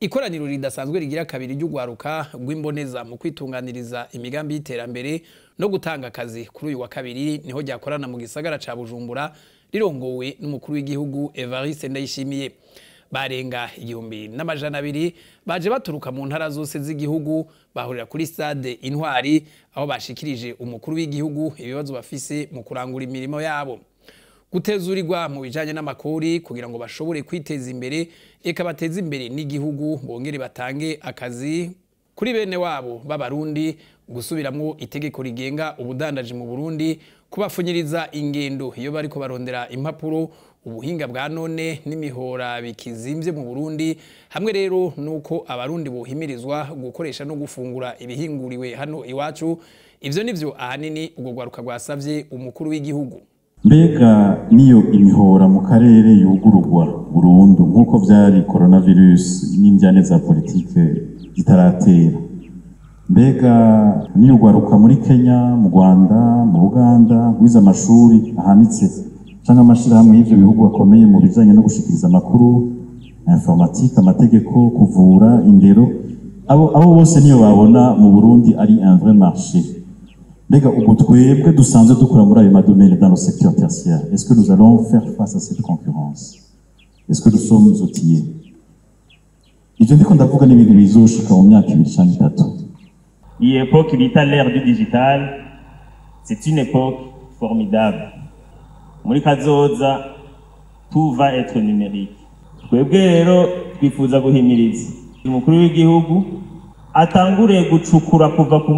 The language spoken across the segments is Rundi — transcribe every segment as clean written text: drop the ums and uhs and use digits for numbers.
Ikoraniro ridasanzwe rigira kabiri ry'ugwaruka rw'imboneza mu kwitunganiriza imigambi y'iterambere no gutanga akazi, kuri uyu wa kabiri niho ryakorana mu gisagara ca Bujumbura, rirongowe n'umukuru w'igihugu Evariste Ndayishimiye. Barenga 1200 baje baturuka mu ntara zose z'igihugu, bahurira kuri stade Intwari, aho bashikirije umukuru w'igihugu ibibazo bafise mu kurangura imirimo yabo: gutezurirwa mu bijanye n'amakori kugira ngo bashobore kwiteza imbere, eka bateze imbere n'igihugu, bongere batange akazi kuri bene wabo b'Abarundi, gusubiramwo itegeko rigenga ubudandaji mu Burundi, kubafunyiriza ingendo iyo bariko barondera impapuro, ubuhinga bwa none n'imihora bikizimvye mu Burundi, hamwe rero nuko Abarundi bohimirizwa gukoresha no gufungura ibihinguriwe hano iwacu. Ivyo nivyo ahanini ubwo rwaruka rwasavye umukuru w'igihugu. Mbega niyo imihora mu karere yugururwa burundu nk'uko vyari coronavirus n'indyane za politike zitaratera, mbega niyo ugwaruka muri Kenya, mu Rwanda, mu Buganda rwize amashuri ahanitse, canke amashirahamwe y'ivyo bihugu akomeye mu bijanye no gushikiriza amakuru, informatique, amategeko, kuvura, indero, abo bose niyo babona mu Burundi ari un vrai marché, mbega ubwo twebwe dusanzwe dukora muri ayo ma domaines dans le secteur tertiaire, est-ce que nous allons faire face à cette concurrence? Est-ce que nous sommes outillés? Ivyo ndiko ndavuga n'ibintu bizoshika mu myaka 2 canke 3. Iyi époque bita l'ère du digital, c'est une époque formidable. Muri kazoza tout va être numérique. Twebwe rero twifuza guhimiriza umukuru w'igihugu atangure gucukura, kuva ku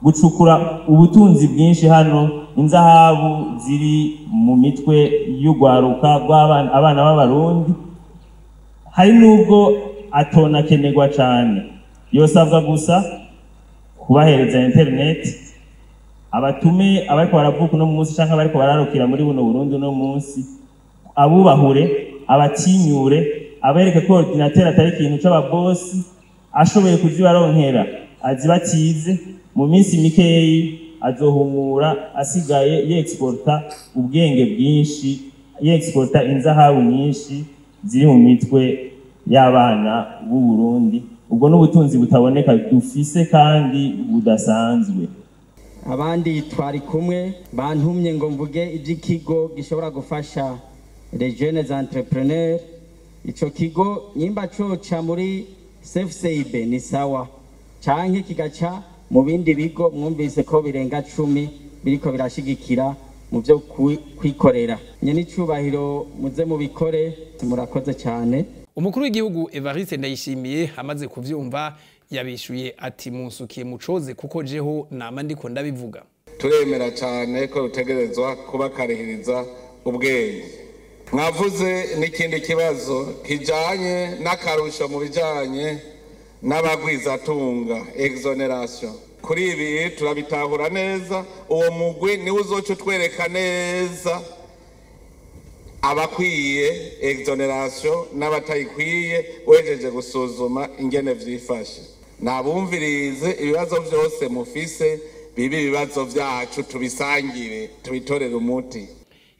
gucukura ubutunzi bwinshi hano, inzahabu ziri mu mitwe y'ugwaruka rw'abana, abana b'Abarundi. Hari n'ubwo atonakenerwa cane, yosabwa gusa kubahereza internet, abatume abariko baravuka uno munsi canke abariko bararukira muri buno Burundi uno munsi, abubahure, abatinyure, abereke ko ordinateur atari ikintu c'ababosi. Ashoboye kuzibaronkera azibatize, mu minsi mikeyi azohumura asigaye yexporta ubwenge bwinshi, yexporta inzahabu nyinshi ziri mu mitwe y'abana b'u Burundi. Ubwo n'ubutunzi butaboneka dufise kandi budasanzwe. Abandi twari kumwe bantumye ngo mvuge iby'ikigo gishobora gufasha les jeunes entrepreneurs. Ico kigo nyimba coca muri CFCIB ni sawa, canke kigaca mu bindi bigo mwumvise ko birenga 10 biriko birashigikira mu byo kwikorera. Nyene icubahiro, muze mubikore. Murakoze cyane. Umukuru w'igihugu Evariste Ndayishimiye amaze kuvyumva yabishuye ati: "Munsukiye mucoze, kuko jeho nama ndiko ndabivuga." Turemera cyane ko rutegerezwa kubakarihiriza ubwenge. Mwavuze n'ikindi kibazo kijanye n'akarusho mu bijanye n'abagwizatunga, exonération. Kuri ibi turabitahura neza. Uwo mugwi niwe uzoca utwereka neza abakwiye exonération n'abatayikwiye, wejeje gusuzuma ingene vyifashe. Nabumvirize ibibazo vyose mufise, bibe ibibazo vyacu, tubisangire, tubitorere umuti.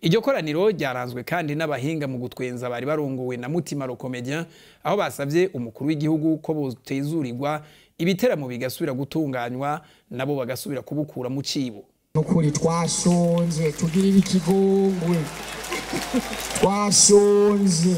Iryo koraniro ryaranzwe kandi n'abahinga mu gutwenza bari barongowe na Mutima le Comédien, aho basabye umukuru w'igihugu ko botezurirwa ibiteramo bigasubira gutunganywa, nabo bagasubira kubukura mu cibo. Nukuri twashonje, tugirire ikigongwe, twashonje.